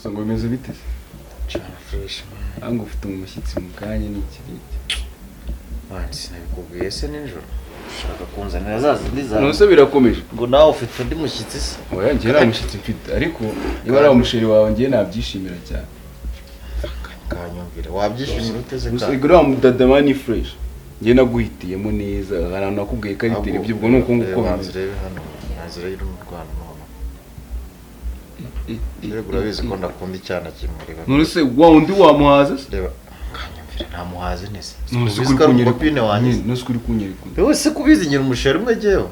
Gusa ngo bimeze bite se? Cana fresh man. Ahubwo ufite umushyitsi mu kanya n'ikirenge. Man, sinabikubwiye se nijoro? Ushaka kunzanira za zindi zawe. None se birakomeje? Ngo nawe ufite undi mushyitsi se? Oya, njye nta mushyitsi mfite, ariko niba ari umusheri wawe njye nabyishimira cyane. Kanyumvire, wabyishimira uteze Gusa ka. uriya mudada ni fresh. Njye naguhitiyemo neza, hari ahantu nakubwiye ko ari televiziyo, ubwo ni uko nguko Banza bimeze. urebe hano, banza urebe mu Rwanda none. Rero urabizi ko ndakunda icyana kimwe, reba. None se wa undi wamuhaza se? Reba, kanyumvire ntamuhaze neza. None se Ubizi kuri ko ari kunyereka umupine wanjye. None se kuri kunyereka undi? Wowe se kubizi ngira umusheri umwe jyewe.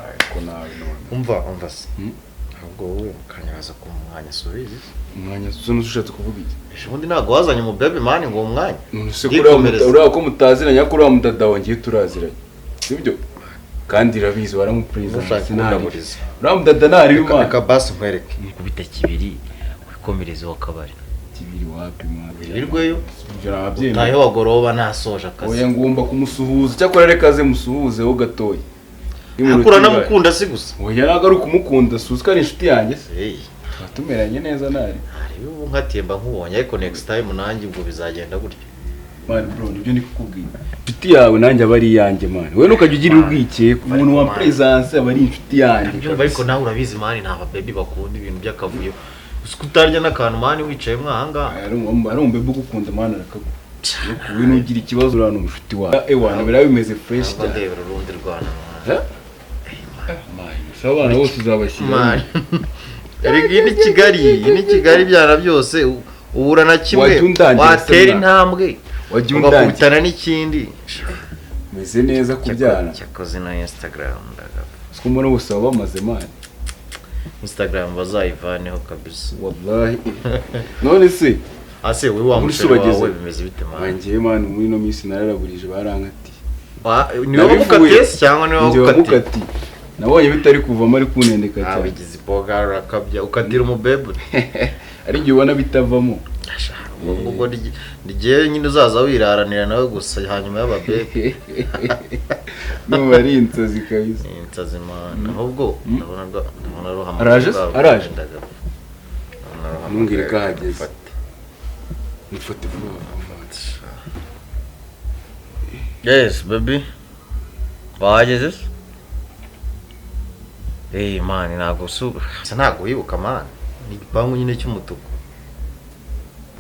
Ariko nawe none. Umva, umva se. Hmm? Ahubwo wowe mukanya waza ku mwanya subizi. Umwanya usa n'ushatse kuvuga iki? Ejo bundi ntabwo wazanye mu baby man ngo uwo mwanya. None se Ndikomereza. uriya ko mutaziranye, ariko uriya mudada wanjye turaziranye. Sibyo? Kandi irabizi waramuperezida. Ntushake kundaburiza. Uriya mudada ntari Reka imana. reka basi nkwereke. Nkubita kibiri wikomereze w'akabari. Kibiri wapi mwana? Wirirweyo. Ibyo nabyemera. Utahe wagoroba nasoje akazi. Oya, ngomba kumusuhuza. Cyakora reka aze musuhuze ho gatoya. Ariko uranamukunda si gusa. Oya, ntabwo ari ukumukunda, suzi ko ari inshuti yanjye se. Hey. Tuba tumeranye neza ntari. Hari ubu nkatiye mba nkubonye, ariko next time nanjye ubwo bizagenda gutyo. Man bro, nibyo ndi kukubwira. Inshuti yawe nanjye aba ari iyanjye man. Wowe ntukajya ugira urwikekwe. Umuntu wa presence aba ari inshuti yanjye. Ndabyumva ariko nawe urabizi man, nta ba baby bakunda ibintu by'akavuyo. Uzi ko utarya n'akantu man wicaye mwahangaha. Ari umubebe ugukunda man, arakaguha. Wowe nugira ikibazo uriya ni umushuti wawe. Ewana biriya bimeze fresh Ntabwo cyane. ndebera urundi rwana man. Eh? Man, si abana bose uzabashyira. Man. Erega iyi ni Kigali, iyi ni Kigali ibyana byose uhura na kimwe Wajya undangira se watera mwana? intambwe Wajya undangira. ugakubitana n'ikindi. Meze neza kubyara. Cyakoze na Instagram ndagapfa. Siko mbona bose baba bamaze man. Instagram bazayivaneho kabisa. Wallahi. None se Ase wowe wa Muri musheri subageze. wawe bimeze bite man? Njyewe man muri ino minsi nararaburije barankatiye. Ni wowe wamukatiye se cyangwa ni wowe Njye wamukatiye? wamukatiye. Nabonye bitari kuvamo ari kunendeka Ah, cyane. wigize iboga urakabya ukatira umubebe. Ari igihe ubona bitavamo. Ubwo ngubwo ni jyewe nyine uzaza wiraranira nawe gusa hanyuma y'ababebe. Numva ari insazi kabisa. Ni insazi man. Ahubwo ndabona ndabona ruhamagaye. Araje se? Araje? Ndagapfa. Ndabona ruhamagaye. Ntumbwire ko ahageze. Mufate. Mufate vuba vuba. Yes, baby. Wahageze se? Eh man, ntabwo se ntabwo wibuka man. Ni igipangu nyine cy'umutuku.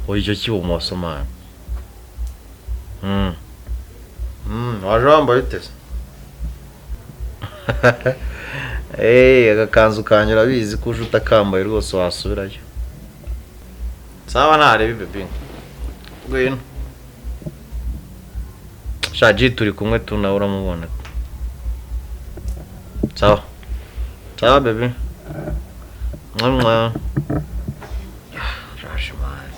Oya, icyo cy'ibumoso man. Waje wambaye ute se? Eh, agakanzu kanjye urabizi ko uje utakambaye rwose wasubirayo. Sawa ntarebe baby. Ngwino. Shaji turi kumwe tu nawe uramubona. Sawa. Sawa baby. Mwa mwa. Raje man.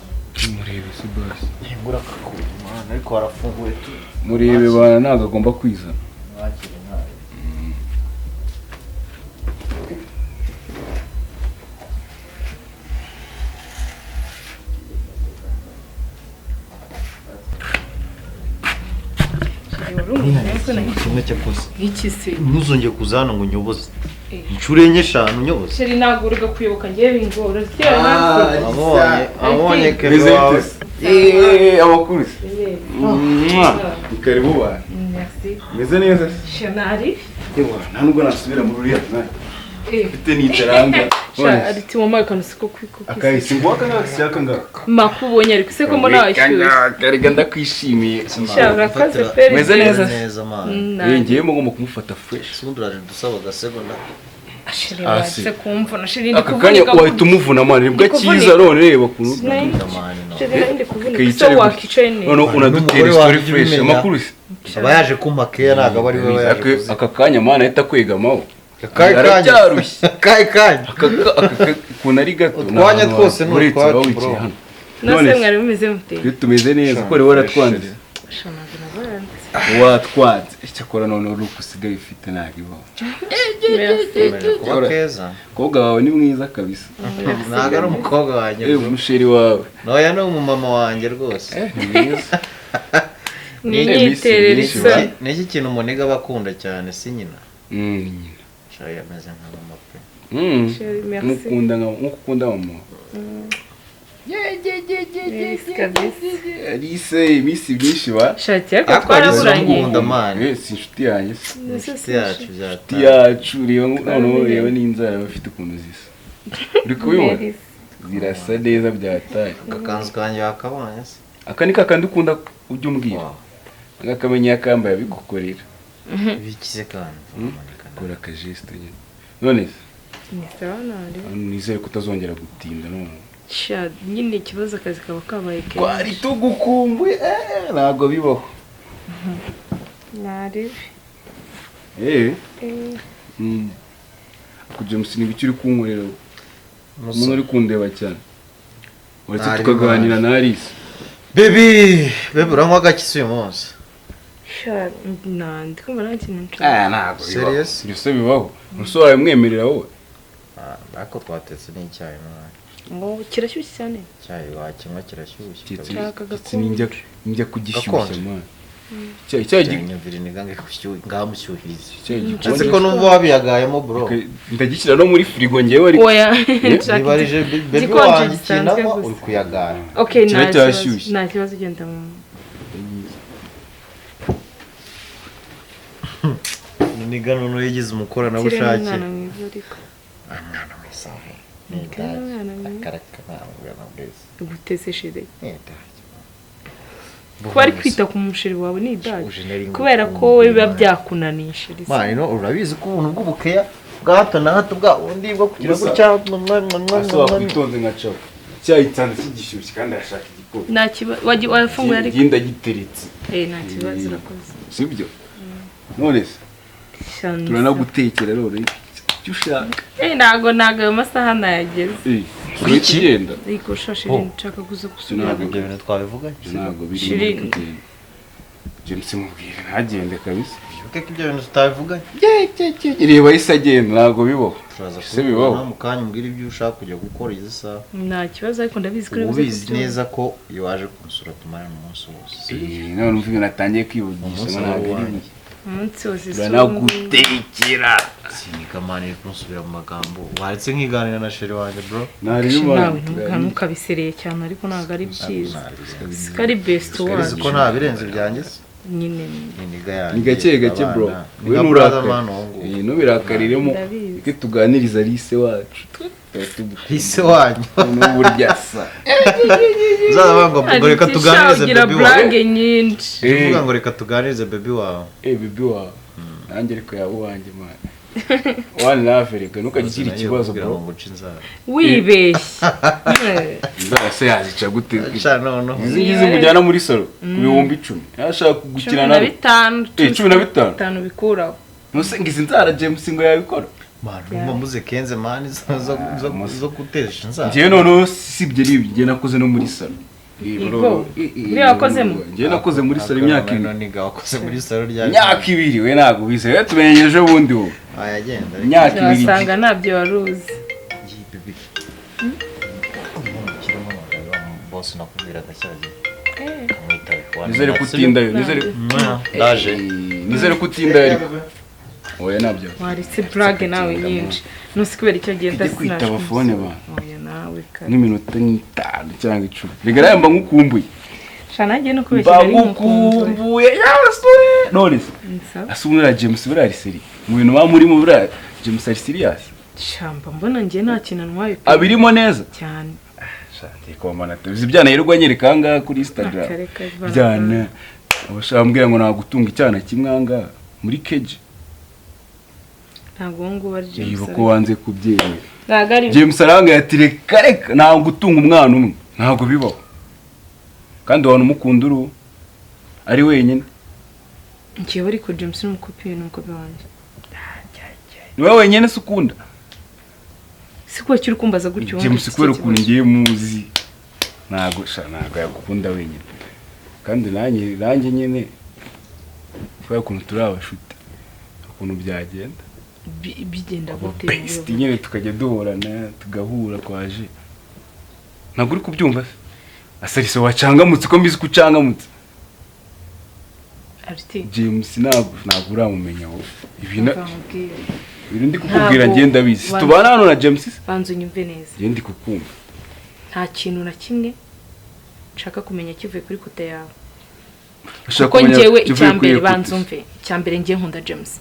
Murebe se basi. Ngura kakuri man, ariko harafunguye tu. Murebe bana, ntabwo agomba kwizana. Mwakire ntare. Kimwe cyakoze. Iki se? Ntuzongere kuza hano ngo unyoboze. Eh. Inshuro enye eshanu unyoboze. Sheri ntabwo uri kuyoboka ngewe bingora. Abonye, abonye kebe Meze wawe. bite se? Eh, amakuru se? Mwah. Ni karibu bana. Merci. Meze neza se? Shanari. Ewa, nta nubwo nasubira muri uriya mwanya. Eh. Mfite nitaranga. Sha ariti mama akantu siko kwiko. Akahise ngo aka ngaka si aka ngaka. Makubonye ariko se ko mbona washyushye. Karega ndakwishimiye. Sha urakoze pe. Meze neza. Neza man. Eh, ngewe ngomba kumufata fresh. Ubundi uraje dusaba agasegonda. Sheri Ah, si. watse kumvuna. Sheri ndi Aka kanya kuvunika. wahita umuvuna man, nibwo Ndi kuvunika. akiza none reba ukuntu. Sheri ndi kuvunika. Se Kayicare gutya. wakicaye neza. None unadutera N'umugore story wanjye fresh. ubimenya. Amakuru se? Aba yaje kumpa keya ntabwo aba ari we yaje kuziha. Aka kanya man ahita kwegamaho. Akahe kanya. Aracyarushye. Akahe kanya. Aka ukuntu ari gato. Utwanya twose ni uretse utwacu, uba wicaye bro. hano. Nose None se, mwari mumeze mute? iyo tumeze neza ko wari waratwanze. Sha ntabwo nabaranze. Watwanze. Icyakora none uri uko usigaye ufite ntabwo ibaho. Merci. Komeje kuba keza. Umukobwa wawe ni mwiza kabisa. Ntabwo ari umukobwa wanjye. Eh, umusheri wawe. Noya ni umumama wanjye rwose. Eh, ni mwiza. Ni Eh, imyiterere Miss isa. Ni iki kintu umuniga aba akunda cyane si nyina? Ni nyina. Shayi ameze nka mama pe. Chérie, merci. Nk'ukunda nka nk'uko ukunda mama. Yes, kabisa. Alice, iminsi myinshi ba. Shati ariko Ariko Alice twaraburanye. uramukunda man. Eh, si inshuti yanjye se. Inshuti yacu Inshuti byataye. yacu, reba noneho reba n'inzara bafite ukuntu zisa. Uri kubibona? Merci. Zirasa neza byataye. Agakanzu kanjye wakabonye se? Aka ni kakandi ukunda ujya umbwira. Wow. Akamenya yakambaye abigukorera. Bikize kandi. Kora akajeste nyine. None se, Ni sawa nari. nizere ko utazongera gutinda none. Sha nyine ikibazo akazi kaba kabaye kenshi. Twari tugukumbuye, ntabwo bibaho. Nari. Eh, Eh, Ako James ni ibiki uri kunkorera? Umuntu uri kundeba cyane. Uretse Ntari tukaganira na Alice. Baby, baby uranywa agakisi uyu munsi? Sha na ndi kumva nta kintu nshaka. Ah, ntabwo bibaho. Serious? Ibyo se bibaho. Umusore wawe mwemerera wowe. Ah, ariko twatetse n'icyayi mwana. Ngo kirashyushye cyane. Icyayi wakinywa kirashyushye. Kitse Nshaka kitse gakonje. ninjya kugishyushya Gakonje. mwana. Icyayi Nyumvira inigange ngamushyuhirize. icyayi Uretse gikonje. ko numva wabiyagayemo bro. Ndagishyira no muri firigo ngewe ariko. Oya, nshaka Niba ari je baby igikonje wanjye gisanzwe ikinanywa gusa. uri kuyagara. Okay, nta kibazo. Kiracyashyushye. Nta kibazo ugenda mu. Iniga noneho yigize Kiriya ni umukoranabushake. umwana mwiza ariko. Ah, mwana mwiza. Ni Kiriya ni idage. umwana mwiza. Akaraka nta mwana mwiza. Gutese shire. Ni idage. Kuba ari kwita ku musheri wawe ni idage. Uje nari Kubera ko wowe biba byakunaniye sheri. Mwana ino urabizi ko ubuntu bw'ubukeya bwa hato na hato bwa undi bwo kugira Gusa- gutya mwa mwa mwa Ese mwa. wakwitonze nka cawa. Icyayi nsanze kigishyushye kandi arashaka igikoma. Nta kibazo wafunguye ariko. Ngiye ndagiteretse. Eh, nta kibazo urakoze. Sibyo? None se Sha, ni turanagutekera rero icyo ushaka. Eh, ntago ayo masaha nayageze. Eh, uretse ugenda. Ariko sha sheri Oh. nshaka kuza gusubira. Ntabwo Ibyo bintu twabivuganye. Ntabwo biri Shiri. muri kugenda. James mubwire ntagende kabisa. Wibuke ko ibyo bintu tutabivuganye. Reba yahise agenda ntabwo bibaho. Turaza Se bibaho. kubibona mu kanya umbwire ibyo ushaka kujya gukora izi saha. Nta kibazo ariko ndabizi ko Uba uri buze ubizi kubyumva. neza ko iyo waje kunsura tumarana umunsi wose. Eh, none umva ibintu atangiye kwivugisha Umunsi ngo ntabwo ari wanjye. bibi. Umunsi wose si Turanagutekera. Sinika mani iri kunsubira mu magambo. Waretse nkiganira na sheri wanjye bro. Nari nawe ntukabisereye cyane ariko ntabwo ari byiza. Siko ari best Urizi ko wacu. nta birenze byanjye se? Nyine Ni niga yanjye. Ni gake gake bro. abana. Ni We nka brother nturakare. man uwo nguwo. Eh, ntubirakariremo. Ndabizi. Reka tuganirize Alice wacu. Ise wanyu. Noneho burya asa. Uzaza ngo ngo reka tuganirize ugira baby wawe. blague nyinshi. Uvuga ngo reka tuganirize baby wawe. Eh, bibi wawe. Nanjye ariko yaba uwanjye man. One love reka ntukagire ikibazo Kugira bro. ngo nguce inzara. Wibeshye. Inzara se yazica gute? Sha noneho. Izi ngizi mujyana muri salo ku 10,000. Yashaka kugukina Cumi na nawe. bitanu. Eh, 15. Bitanu bikuraho. Nuse ngizi inzara James ngo yabikora. Man, urumva mbuze kenze man zo gutesha inzara. Njyewe noneho sibye ari ibyo njye nakoze no muri salo. Igo. Uriya wakozemo? Njyewe nakoze muri salo imyaka ibiri. Niga wakoze muri salo rya Imyaka ibiri we ntabwo ubizi. Rero tumenye ejo bundi wowe. Ayagenda. Imyaka ibiri. Wasanga ntabyo wari uzi. Bibi. Kirimo boss nakubwiraga cyagiye. Kamwitabe. Nizere ko utindayo. Nizere Ndaje. Nizere ko utindayo ariko. Oya nabyo. Waretse blague nawe nyinshi. Ntusi kubera icyo agenda Ujye kwitaba phone ba. Oya nawe kare. N'iminota nk'itanu cyangwa 10. Rega nawe mba nkukumbuye. Sha nanjye no kubeshya Mba nari nkukumbuye. nkukumbuye. Yasure. None se. Nsa. Ase ubu James buriya ari seri. Mu bintu baba murimo buriya James ari serious. Shamba mbona njye nta kintu antwaye pe. Abirimo neza. Cyane. Shanti komana tuzi ibyana yirirwa anyereka aha ngaha kuri Instagram. Akareka Byana. Abashaka mbwira ngo nagutunga icyana kimwe aha ngaha muri keji. Ntabwo uwo nguwo ari James. Niba ko wanze kubyemera. Ntabwo ari James aranga ati reka reka ntabwo gutunga umwana umwe ntabwo bibaho. Kandi abantu umukunda uru ari wenyine. Njyewe ariko James ni umukopi ni umukopi wanjye. Ni wowe wenyine se ukunda. Si ko kiri kumbaza gutyo. James kubera ukuntu ngiye muzi ntabwo sha ntabwo yagukunda wenyine. Kandi nanjye nyine kubera ukuntu turi abashuti ukuntu byagenda Bigenda gute? best nyine tukajya duhorana tugahura kwaje. Ntabwo uri kubyumva se? Asarise wacangamutse ko mbizi ko ucangamutse. Arti. James ntabwo uramumenya wowe. Ibintu ndi kukubwira Ntabwo ngenda ndabizi. Tubana hano na James se? Banza unyumve neza. Ngiye ndi kukumva. Nta kintu na kimwe Nshaka kumenya kivuye kuri kote yawe. Kuko njyewe icyambere banzumve, icyambere ngiye nkunda James.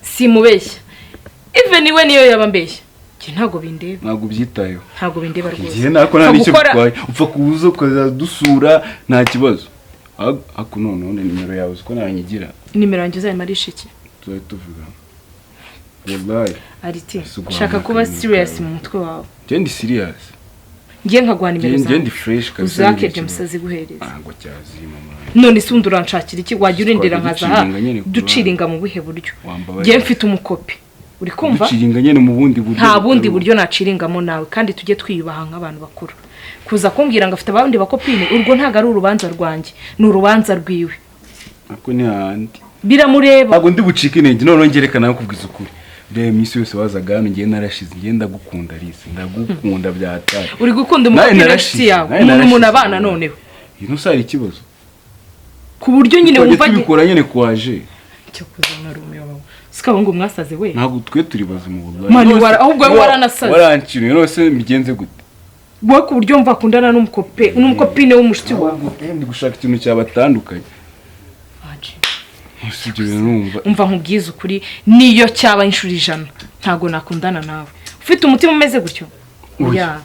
Simubeshya. Even iwe niyo yaba mbeshya. Nge ntago bindeba. Ntago byitayeho. Ntago bindeba rwose. Ngiye nako nta nicyo bitwaye. Upfa kuza ukazadusura nta kibazo. Ako none nimero yawe uko nanyigira. Nimero yanjye uzayimarisha iki? Tuzaye tuvuga. Wallahi. Ariti, shaka kuba serious mu mutwe wawe. Nge ndi serious. Ngiye nkaguha nimero zanjye. Nge ndi fresh kabisa. Uzake James aziguhereza. Ntago cyazima mwana. None se undi uranshakira iki? Wajya urindira nkaza ha? Duciringa mu buhe buryo? Ngiye mfite umukopi. Uri kumva? Duciringa nyene mu bundi buryo. Nta bundi buryo naciringamo nawe kandi tujye twiyubaha nk'abantu bakuru. Kuza kumbwira ngo afite abandi bakopine, urwo ntago ari urubanza rwanjye, ni urubanza rwiwe. Ako ni handi. Biramureba. Ntago ndi bucike intege none ngerekana nakubwiza ukuri. Reba iminsi yose wazaga hano ngiye narashize, ngiye ndagukunda Alice, ndagukunda byataye. Uri gukunda umukopine w'inshuti yawe, umuntu abana noneho. Ino sari ikibazo. Ku buryo nyine wumva tubikora nyine kwaje. Cyo kuzana rumiyo wawe. Sikabo ngo mwasaze we. Ntabwo twe turi bazima wallahi. Mani wara ahubwo we waranasaze. Waranciriye nose mbigenze gute? Wowe ku buryo mva akundana n'umukope, n'umukopine w'umushiti wawe. Ndi gushaka ikintu cyabatandukanye. Umva nkubwiza ukuri niyo cyaba inshuro 100 ntago nakundana nawe. Ufite umutima umeze gutyo? Oya.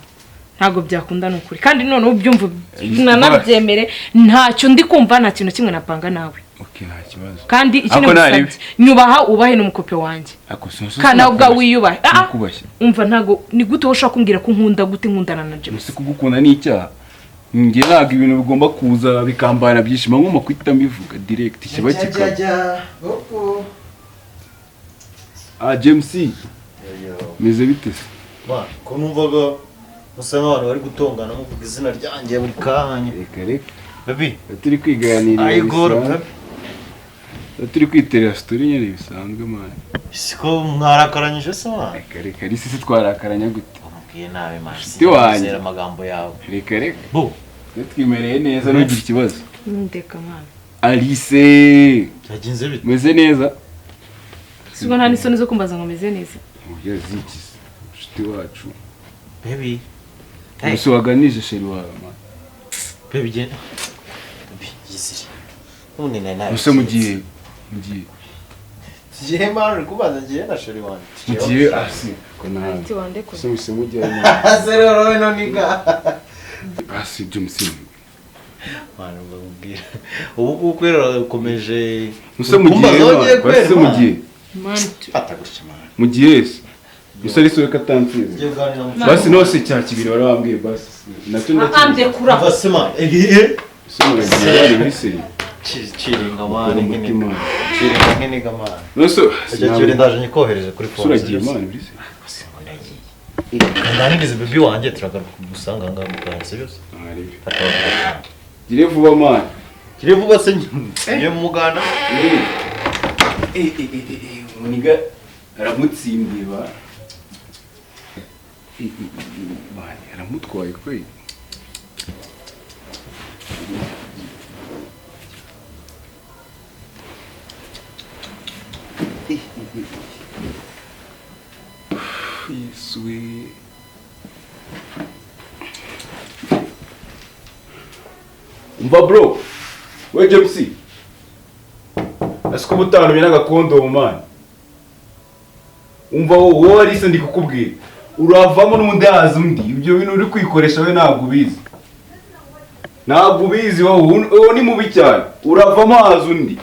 Ntago byakundana ukuri. Kandi none ubyumva nanabyemere ntacyo ndi kumva nta kintu kimwe napanga nawe. Okay nta kibazo. Kandi ikindi ngusabye nyubaha ubahe n'umukope wanjye. Kana ubwa wiyubahe. Umva ntago ni gute woshaka kumbwira ko nkunda gute nkundana na James. Musi kugukunda ni icyaha. Nge ntago ibintu bigomba kuza bikambana byishima ngomba kwita mbivuga direct kiba kikaba. Ah James. Meze bite se? Ba ko numvaga musa nk'abantu bari gutongana muvuga izina ryanjye buri kanya. Reka reka. Baby turi kwiganirira. Ayigoro. Turi kwiterera story nyene bisanzwe man. Siko mwarakaranyije se man? Reka reka risi se twarakaranya gute? Umubwiye nabi man. Sinzera amagambo yawe. Reka reka. Bo twimereye neza ntugire ikibazo. Ndeka man. Alice. Byagenze bite? Meze neza. Siko nta nisoni zo kumbaza ngo meze neza. Oya ziki. Nshuti wacu. Baby. Hey. Waganije sheri wawe man. Baby genda. Baby yizire. None nari nabi. Use mugiye. Tugiye man uri kubaza ngiye na sheri wanjye. Mugiye asi ko nawe. Ati wande ko. Se mugiye man. Zero rowe no niga. Asi James. Man mbabwira. Ubu ukwera ukomeje. Use mugiye. Basi mugiye. Man. Fata gutya man. Mugiye se. Musari sore katansize. Basi nose cya kibiri warambwiye basi. Nacyo ndakinde kura. Basi man. Egiye. Sumura bise. Ciringa man nkene. Ciringa nkene man. Nose icyo kibiri ndaje nyikohereje kuri phone. Suragiye man bise. Basi ngo ndagiye. Ndangize baby wanjye turagaruka gusanga ngaha mu kansi byose. Gire vuba man. Gire vuba se ngiye mu muganda. Muniga aramutsindiye ba. Man aramutwaye kwe. Yesuwe. Umva bro. We James. Asiko butanu binaga kondo man. Umva wowe Alice ndi kukubwira. Uravamo n'undi haza undi. Ibyo bintu uri kwikoresha we ntabwo ubizi. Ntabwo ubizi wowe ni mubi cyane. Uravamo haza undi.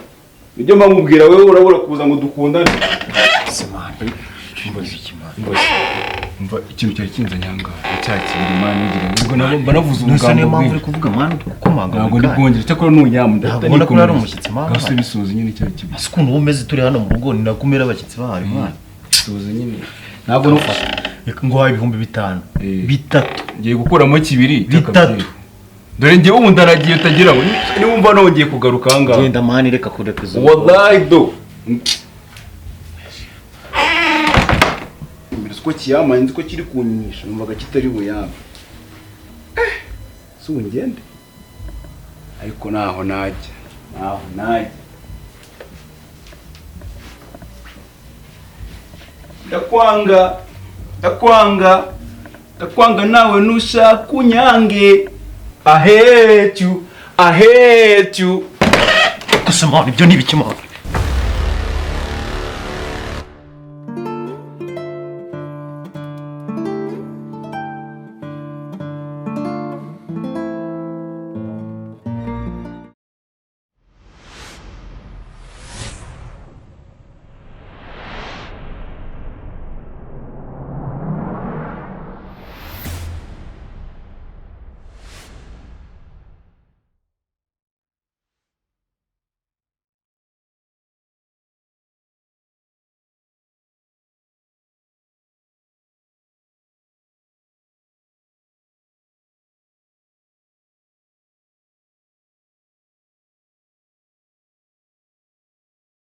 Nibyo mbamubwira wewe urabura kuza ngo dukundane. Simana. Umva ikintu cyari kinzanye ahangaha cya kibiri man ngira ubwo nabo mbanavuze ubugambo. Niyo mpamvu uri kuvuga man ukomanga. Ntabwo ndi bwongere cyakora nunyamu ndabona ko ari umushyitsi man. Gase bisoza nyine cya kibiri. Ese ukuntu umeze turi hano mu rugo ni nakumera abashyitsi bahari man. Bisoza nyine. Ntabwo nufata ngo waye 5000 bitatu ngiye gukuramo kibiri bitatu. Dore ngiye ubu ndaragiye utagira ngo niwumva nongeye kugaruka ahangaha. Genda man reka kureka izo. Wallahi do. Ko kiyamanye nzi ko kiri kunyinisha numvaga kitari buyambe. Si ungende ariko naho najya naho najya ndakwanga ndakwanga ndakwanga nawe nushaka unyange. I hate you, I hate you. Gusa man, ibyo ni ibiki, man?